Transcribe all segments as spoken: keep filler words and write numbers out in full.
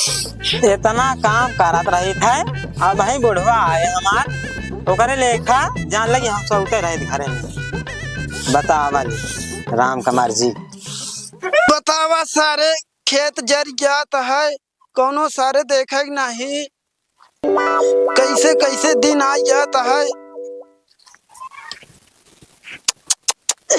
इतना काम करत रहित है, अबहीं बुढ़वा आए हमार, ओकरे लेखा जान लगी हम सोते रहित घरे में। बतावा ले, राम कुमार जी। बतावा सारे, खेत जर जात है, कौनो सारे देखे के नाही, कैसे कैसे दिन आ जात है।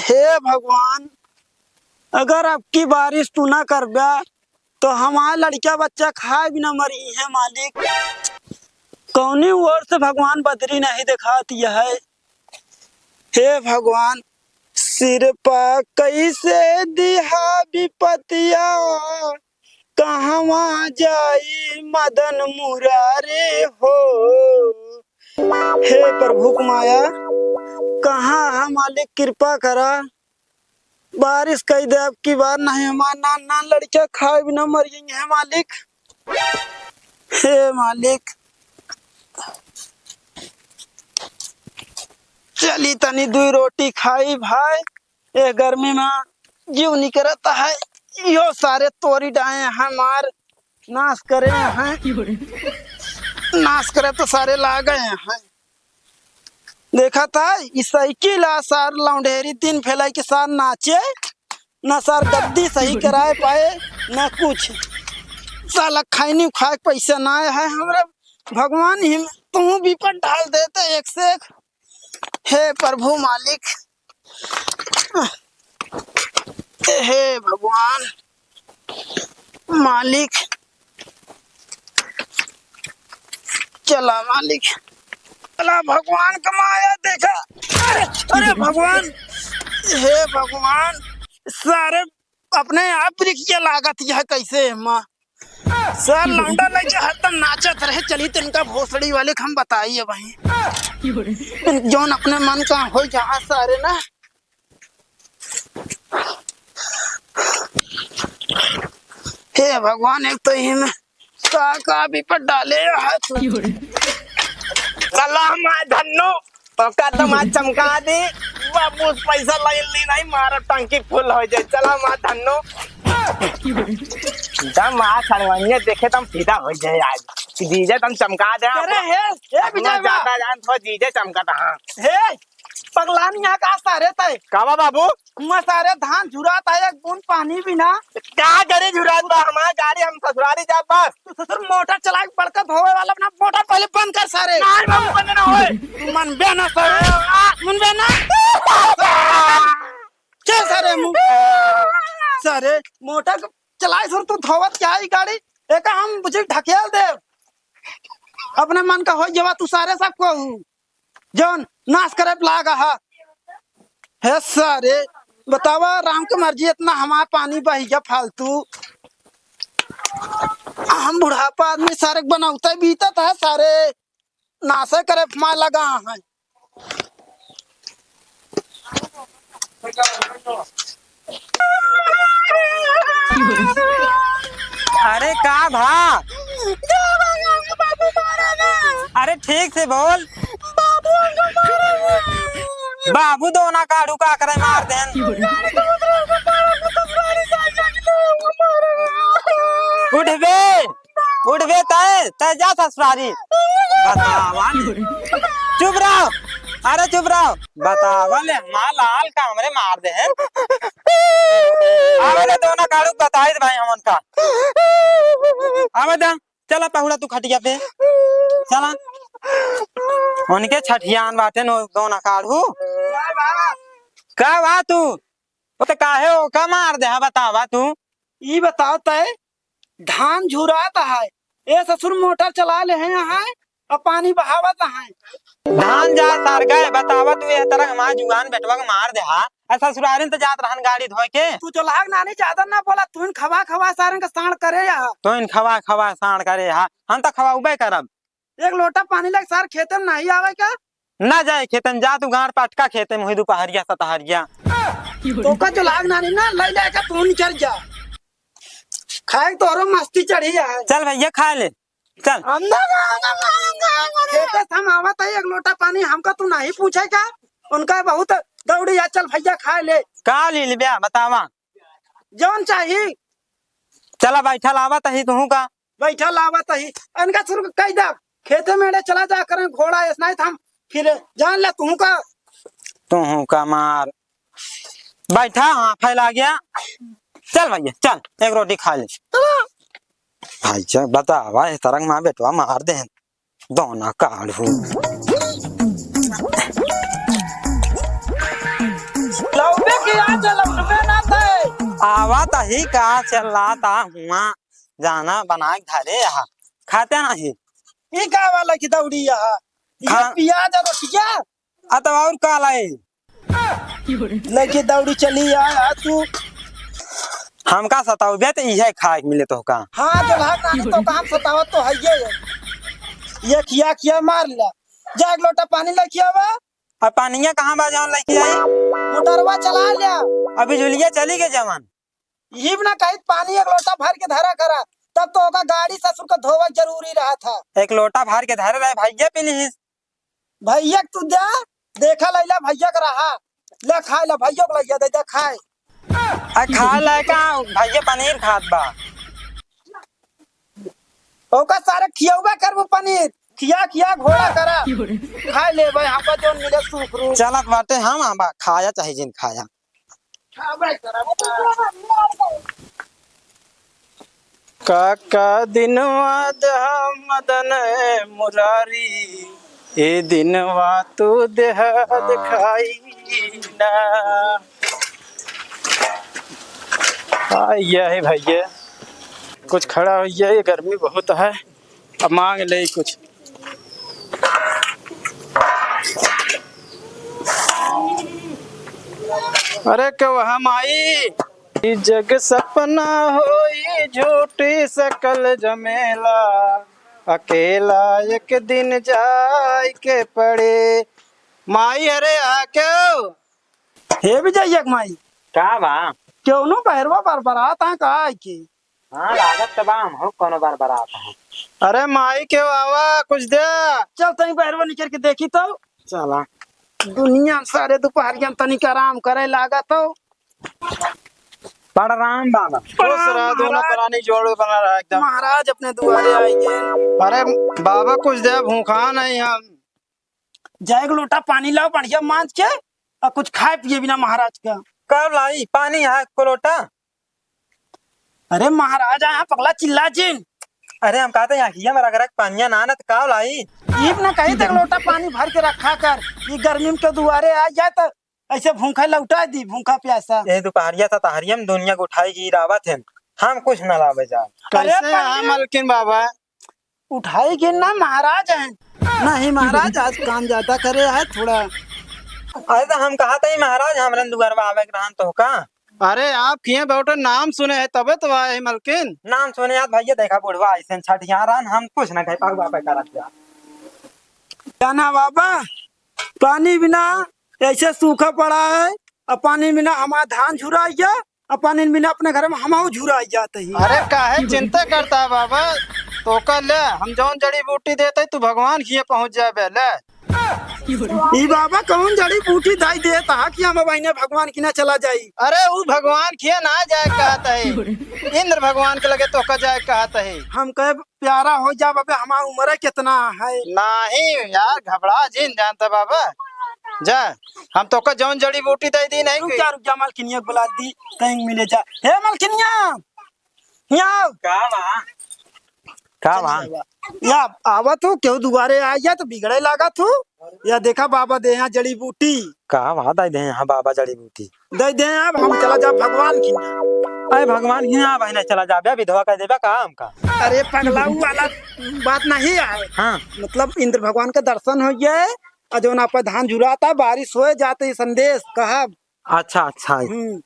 हे भगवान, अगर अब की बारिश तू ना करब्या तो हमार लड़किया बच्चा खाए बिना मरी है मालिक। कौनी ओर से भगवान बदरी नहीं देखात यह है। हे भगवान, सिर पा कैसे दिहा विपतिया, कहवा जाई मदन मुरारे हो। हे प्रभु क माया, कहाँ है मालिक, कृपा करा, बारिश कई दे अब की बार, नहीं हमार नान नान लड़किया खाए बिना मर गई है मालिक। हे मालिक, चली तनी दुई रोटी खाई भाई, ए गर्मी में जीव निकरत है। यो सारे तोरी डाए हैं मार, नाश करे हैं, नाश करे तो सारे लागे हैं। देखा था ई साइकिल आ सार लौंढेरी दिन फैलाई के सार नाचे, ना सार गद्दी सही कराए पाए, ना कुछ। साला खैनी खाए के पैसा ना आए है हमरा। भगवान ही तू विपद डाल देते एक से एक। हे प्रभु मालिक, हे भगवान मालिक, चला मालिक, चला भगवान क माया देखा। अरे, अरे भगवान, हे भगवान, सारे अपने आप रिक्शा लागत यह कैसे माँ। सर लौंडा लइके हरदम नाचत रहे, चली तो इनका भोसड़ी वाले के हम बताई अब भाई। जौन अपने मन का हो जहाँ सारे ना। हे भगवान, एक तो इही में का का विपद डाले हाथ। चला माँ धन्नो, ओका तो माँ चमका दी। बाबू पैसा लाइन ली नहीं, मारा टंकी फुल हो जाए। चला माँ धन्नो। जब माँ सड़वइया देखे तम फिदा हो जाए आज। जीजे तम चमका दे। अरे हे, हे अपना विजय बा। ज्यादा जान तो जीजे चमका था। हाँ। हे पगलान यहाँ का सारे तय। कावा बाबू? मैं सारे धान झुरात है, एक बूंद पानी भी ना। का करे झुरात बा? हमार गाड़ी हम ससुरारी जात बस। तू ससुर मोटर चला के बड़का धोवे वाला अपना मोटर पहले बंद कर सारे। नहीं बाबू, बंद ना होए। तू मन बे ना सारे, मन बे ना। चल सारे मुंह। सारे मोटर चलाए सुर तू धोवत क्या है गाड़ी? एका हम बुझी ढकेल दे। अपने मन का हो जवा तू सारे सब को। जौन नाश करे लागा हा। हे सारे, बतावा राम के मर्जी, इतना हमार पानी बही गया फालतू। हम बुढ़ापा आदमी सारे बनौते बीतत है सारे, नाशे करे फमा लगा है। अरे का भा? अरे ठीक से बोल। बाबू दोना काढ़ू का करे मार देन। उठबे, उठबे तय, तय जा ससुरारी। बतावा। चुप रहो, अरे चुप रहो। बतावा ले, हमार लाल का हमरे मार दे हैं। आवे दे दोना काढ़ू बताई दे भाई हमन का। आवे दे, चला पहुड़ा तू खटिया पे। चला। उनके छठियान बाटे नो दोना काढ़ू। का बा तू? वो तो काहे ओका मार दे, हाँ, बतावा तू। ई बताओ तय, धान झुरात है, ए ससुर मोटर चला ले हैं यहाँ, और पानी बहावत है। धान जा सार गए, बतावा तू, ए तरह हमार जुआन बेटवा के मार दे, हाँ। ए ससुरारिन तो जात रहन गाड़ी धोए के। तू चलाक नानी ज्यादा ना बोला, तू इन खवा खवा सारन का साण करे यहाँ। तो इन खवा खवा साण करे, हाँ। हम तो खवाउबे करब। एक लोटा पानी लग सार खेते में नहीं आवे क्या? ना जाए खेते में, जा तू गाड़ पटका खेते में हुई दोपहरिया सतहरिया। तो का जो लाग ना रही ना, ले लेके तू निकल जा। खाए तोरो मस्ती चढ़ी जाए। चल भैया खा ले, चल। हम ना खाएंगे, मारेंगे, मारेंगे। खेते से हम आवत है, एक लोटा पानी हमका तू नहीं पूछे क्या? उनका बहुत दौड़ी आ, चल भैया खा ले। का ले लेब्या बतावा? जौन चाही। चला बैठल आवत ही तुहू का। बैठा लावत ही। इनका शुरू कइ दा, खेते में एड़े चला जा करें घोड़ा, ऐसा नहीं था हम फिर जान ले तू का। तू का मार। बैठा, हाँ, फैला गया। चल भैया, चल, एक रोटी खा ले। भाई, चल, बतावा, इस तरह माँ बेटवा मार दे। दोना काढ़ू। लौटे के आ चल, लौटबे ना थे। आवा तही का चलाता हुआ, जाना बना के धरे यहाँ। खाते नहीं। ई का वाला की दौड़ी यहाँ? ये खा- पियाज और रोटिया? आ, तब और का लाई? लइके दौड़ी चली आ, आ तू। हमका सताउबे त इहे खाए के मिले तोहका। हाँ, दुल्हा नानी तोहका हम सतावत तो हइये है। ये खिया खिया मार ला। जा एक लोटा पानी लइके आवा। अब पानिया कहाँ बा जौन लइके आई? मोटरवा चला ल्या। अभी जुलिया चली गई जवन। इही ना कहित पानी एक लोटा भर के धरा करा, तब तोहका गाड़ी ससुर का धोवा जरूरी रहा था। एक लोटा भर के धरे रहे भैया पी लीस। भैया के तू दे, देखा लैला भैया के रहा, ले खाए ला, भैया को लैया दे दे खाए। आ खाए ला का, भैया पनीर खात बा। ओका सारे खियौबा करबो पनीर, खिया खिया घोड़ा करा। खाए ले भाई, हमका जोन मिले सुख रू। चलत बाटे हम, हम खाया चाहे जिन खाया। काका दिनवा दहा मदन मुरारी, ए दिनवा तू देहा दिखाई ना। आ, यह है भैया, कुछ खड़ा हो, ये गर्मी बहुत है। अब मांग ले कुछ। अरे कहा माई, ई जग सपना होई झूठी सकल जमेला, अकेला एक दिन जाए के पड़े। माई अरे आ क्यों? हे विजय एक माई। का बा? क्यों नो बहरवा बरबरात है का है के? हाँ, लागत त बा, हम हो कोनो बार बरात है। अरे माई के आवा, कुछ दे। चल, तई बहरवा निकल के देखी तो। चला। दुनिया में सारे दोपहरिया में तनिक आराम करे लागत हो। प्रणाम बाबा। खुश रहा, दोनों महाराज। प्राणी जोड़े बना रहा एकदम। महाराज अपने दुआरे आई गए। अरे बाबा, कुछ दे, भूखा नहीं हम। जा एक लोटा पानी लाओ बढ़िया मांज के, और कुछ खाए पिए बिना महाराज का। का लाई पानी है को लोटा? अरे महाराज, यहाँ पगला चिल्ला जिन। अरे हम कहते हैं, यहाँ में रख रख पानिया ना, ना तो का लाई? ईब ना कही तो एक लोटा पानी भर के रखा कर, ये गर्मी में तो दुआरे आ जाए तो ऐसे भूखा लौटा दी, भूखा प्यासा। ये दोपहरिया सा तहरिया में दुनिया को उठाई गिरावत है, हम कुछ ना लावे जाए। अरे कैसे है पगली। मलकिन बाबा? उठाई के ना महाराज हैं। नहीं महाराज, आज काम ज्यादा करे है थोड़ा। अरे तो हम कहा था ही महाराज, हमरन दुआरवा आवे के रहन तो का? अरे आप किए बैठे नाम सुने हैं तबे तो आए हैं मलकिन। नाम सुने याद भैया, देखा बुढ़वा ऐसे छठिया रहन, हम कुछ ना कह पाऊ बापे करत जा। जाना बाबा, पानी बिना ऐसे सूखा पड़ा है, और पानी बिना हमारा धान झुरा गया, और पानी बिना अपने घर में हमहू झुराई जात ही। अरे काहे चिंता करता है बाबा, तो कर ले, हम जौन जड़ी बूटी देते तू भगवान किए पहुँच जाबे ले। ई बाबा कौन जड़ी बूटी दाई देत हा कि हम बहिने भगवान की ना चला जाई? अरे उ भगवान किए ना जाए कहत है, इंद्र भगवान के लगे तो का जाए कहत है। हम कहे प्यारा हो जा बाबे, हमार उम्र कितना है? नहीं यार, घबरा जिन, जानता बाबा, जा, हम तोका जौन जड़ी बूटी दे दी नहीं रुक कोई। जा, रुक जा, मलकिनिया के बुला दी, कहीं मिले जा। हे मलकिनिया, हियाँ आओ। का बा? का बा? या आवत हो, केहू दुआरे आ गया तो बिगड़े लागत हो। या देखा बाबा दे यहाँ जड़ी बूटी। का बा, दे दे यहाँ बाबा जड़ी बूटी। दे दे, अब हम चला जा भगवान की। अरे भगवान की ना, बहिने चला जा बे, विधवा कह देबे का हमका? अरे पगला, उ वाला बात नहीं है। हाँ। मतलब इंद्र भगवान का दर्शन हो गया है, और जौन आप धान जुराता, बारिश होए जाते ही संदेश कहब। अच्छा, अच्छा। हम्म।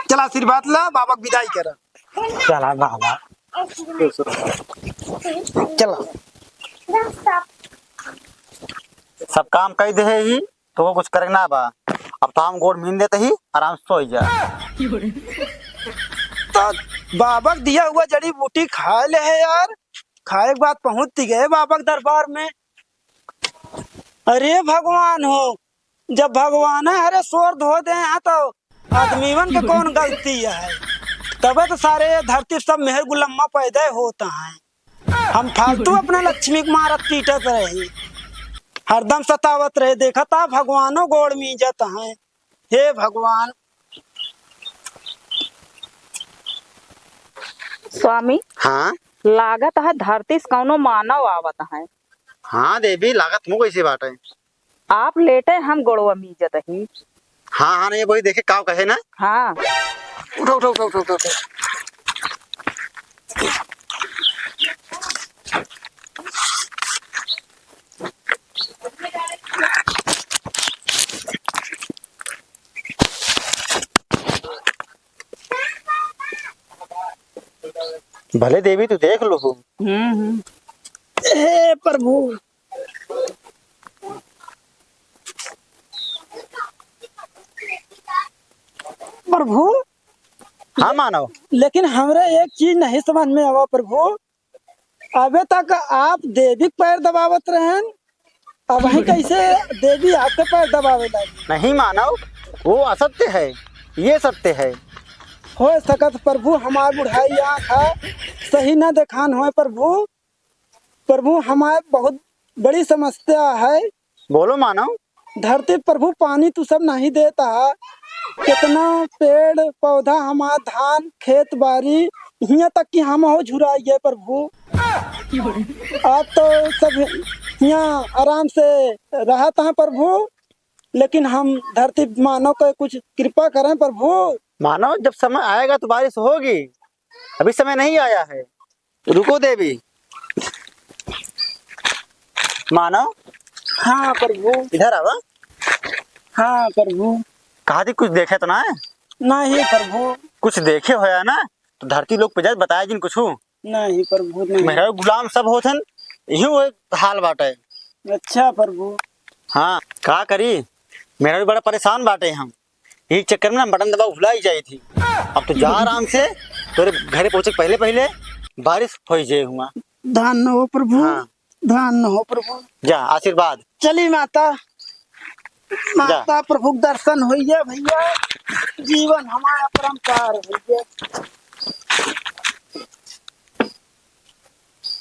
चला आशीर्वाद ला, बाबा के विदाई करा। चला बाबा। चला। सब काम कई दे ही, तो वो कुछ करे ना बा। अब तो हम गोड़ मीन देते ही, आराम से सोई जा। तो बाबा के दिया हुआ जड़ी बूटी खा ले है यार, खाए के बाद पहुंच गए बाबा के दरबार में। अरे भगवान हो, जब भगवान हरे शोर धो दे हैं तो आदमीवन के कौन गलती है? तबे तो सारे ये धरती पे सब मेहर गुलम्मा पैदा होता है। हम फालतू अपना लक्ष्मी के मारत पीटत रहे, हरदम सतावत रहे। देखत ह भगवानो गोड़ मीजत हैं। हे भगवान। स्वामी, हाँ? लागत है धरती से कौनो मानव आवत है। हाँ देवी, लागत मुँह कैसे बाटे? आप लेटे, हम गोड़वा मीजत ही। हाँ, हाँ, नहीं, वही देखे, काव कहे ना? हाँ। उठो, उठो, उठो, उठो, उठो, उठो। भले देवी, तू देख लो हो। हम्म, हम्म। हे प्रभु, प्रभु। हाँ मानव। लेकिन हमरे एक चीज नहीं समझ में आवा प्रभु, अबे तक आप देवी के पैर दबावत रहन, अबहीं कैसे देवी आपके पैर दबावे लागी? नहीं मानव, वो असत्य है, ये सत्य है। हो सकत प्रभु, हमार बुढ़ाई आँख है, सही न देखान होए प्रभु। प्रभु, हमार बहुत बड़ी समस्या है। बोलो मानव। धरती प्रभु, पानी तू सब नहीं देता है, कितना पेड़ पौधा, हमार धान खेत बारी, हियाँ तक कि हम हो झुराई गए प्रभु। आप तो सब हियाँ आराम से रहत हैं प्रभु, लेकिन हम धरती मानव के कुछ कृपा करें प्रभु। मानव, जब समय आएगा तो बारिश होगी, अभी समय नहीं आया है। रुको देवी। मानव। हाँ प्रभु। इधर आवा। हाँ प्रभु। कहा थी कुछ देखे तो ना है? नहीं प्रभु। कुछ देखे होया ना तो धरती लोग पे जाए बताए जिन कुछ। नहीं प्रभु, नहीं। मेहरारू गुलाम सब होत हन, यही वो हाल बाटे। अच्छा प्रभु। हाँ, का करी, मेहरारू बड़ा परेशान बाटे हम, यही चक्कर में ना बटन दबा भुलाई जाई थी। अब तो जा आराम से, तोरे घरे पहुँचे के पहले पहले बारिश होई जाए हुआ। धन हो प्रभु, हाँ। धन हो प्रभु। जा, आशीर्वाद। चली माता, जा। माता प्रभु के दर्शन होइए भैया, जीवन हमारा परम पार होइए।